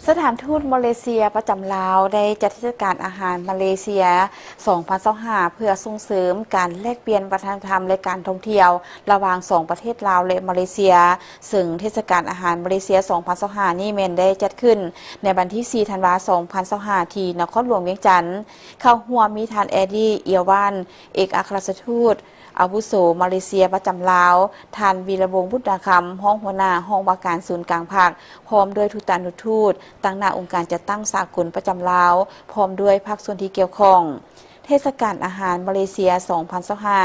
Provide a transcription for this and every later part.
ສະຖານທູດມາເລເຊຍປະຈຳລາວ ໄດ້ຈັດເທດສະການອາຫານມາເລເຊຍ ສອງພັນຊາວຫ້າ ເພື່ອສົ່ງເສີມການແລກປ່ຽນວັດທະນະທຳ ແລະ ການທ່ອງທ່ຽວ ລະຫວ່າງສອງປະເທດລາວ ແລະ ມາເລເຊຍ. ເຊິ່ງເທດສະການອາຫານມາເລເຊຍ ສອງພັນຊາວຫ້າ ນີ້ແມ່ນໄດ້ຈັດຂຶ້ນໃນວັນທີ ສີ່ ທັນວາ ສອງພັນຊາວຫ້າ ທີ່ນະຄອນຫຼວງວຽງຈັນ. ເຂົ້າຮ່ວມມີທ່ານ ແອດດີ້ ເອຍວານ ເອກອັກຄະລັດຖະທູດ ອາວຸໂສມາເລເຊຍປະຈຳລາວ, ທ່ານ ວີລະວົງ ບຸດນາຄຳ ຮອງຫົວໜ້າຫ້ອງວ່າການສູນກາງພັກ, ພ້ອມດ້ວຍທູຕານຸທູດ ຕາງໜ້າອົງການຈັດຕັ້ງສາກົນປະຈຳລາວ, ພ້ອມດ້ວຍພາກສ່ວນທີ່ກ່ຽວຂ້ອງ. ເທດສະການອາຫານມາເລເຊຍ ສອງພັນຊາວຫ້າ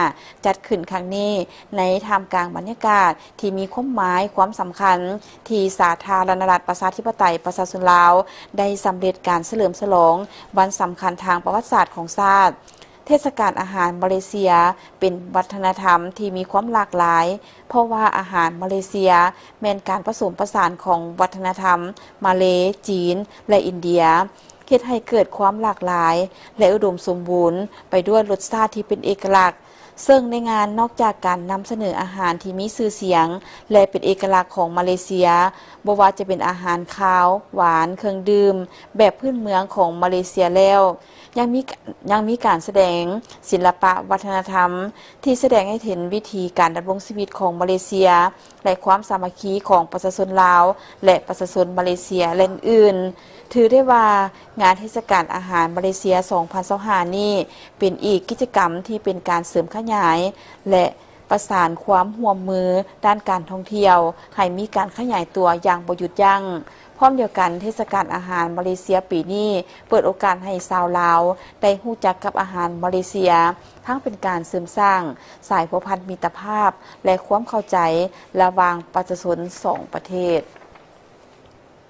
ຈັດຂຶ້ນຄັ້ງນີ້ ໃນທ່າມກາງບັນຍາກາດທີ່ມີຄວາມໝາຍຄວາມສຳຄັນ ທີ່ສາທາລະນະລັດປະຊາທິປະໄຕປະຊາຊົນລາວ ໄດ້ສຳເລັດການສະເຫຼີມສະຫຼອງວັນສຳຄັນທາງປະຫວັດສາດຂອງຊາດ. ເທດສະການອາຫານມາເລເຊຍເປັນວັດທະນະທຳທີ່ມີຄວາມຫຼາກຫຼາຍ, ເພາະວ່າອາຫານມາເລເຊຍແມ່ນການປະສົມປະສານຂອງວັດທະນະທຳມາເລ, ຈີນ ແລະ ອິນເດຍ, ເຮັດໃຫ້ເກີດຄວາມຫຼາກຫຼາຍ ແລະ ອຸດົມສົມບູນໄປດ້ວຍລົດຊາດທີ່ເປັນເອກະລັກ. ເຊິ່ງໃນງານນອກຈາກການນຳສະເໜີອາຫານທີ່ມີຊື່ສຽງ ແລະ ເປັນເອກະລັກຂອງມາເລເຊຍ, ບໍ່ວ່າຈະເປັນອາຫານຄາວ, ຫວານ, ເຄື່ອງດື່ມແບບພື້ນເມືອງຂອງມາເລເຊຍແລ້ວ, ຍັງມີ ຍັງມີການສະແດງສິລະປະວັດທະນະທຳ ທີ່ສະແດງໃຫ້ເຫັນວິຖີການດຳລົງຊີວິດຂອງມາເລເຊຍ ແລະ ຄວາມສາມັກຄີຂອງປະຊາຊົນລາວ ແລະ ປະຊາຊົນມາເລເຊຍ ແລະ ອື່ນໆ. ຖືໄດ້ວ່າງານເທດສະການອາຫານມາເລເຊຍ ສອງພັນຊາວຫ້າ ນີ້ ເປັນອີກກິດຈະກຳທີ່ເປັນການເສີມຂະຫຍາຍ ແລະ ປະສານຄວາມຮ່ວມມືດ້ານການທ່ອງທ່ຽວໃຫ້ມີການຂະຫຍາຍຕົວຢ່າງບໍ່ຢຸດຢັ້ງ. ພ້ອມດຽວກັນ, ເທດສະການອາຫານມາເລເຊຍປີນີ້ ເປີດໂອກາດໃຫ້ຊາວລາວໄດ້ຮູ້ຈັກກັບອາຫານມາເລເຊຍ, ທັງເປັນການເສີມສ້າງສາຍພົວພັນມິດຕະພາບ ແລະ ຄວາມເຂົ້າໃຈລະຫວ່າງປະຊາຊົນສອງປະເທດ.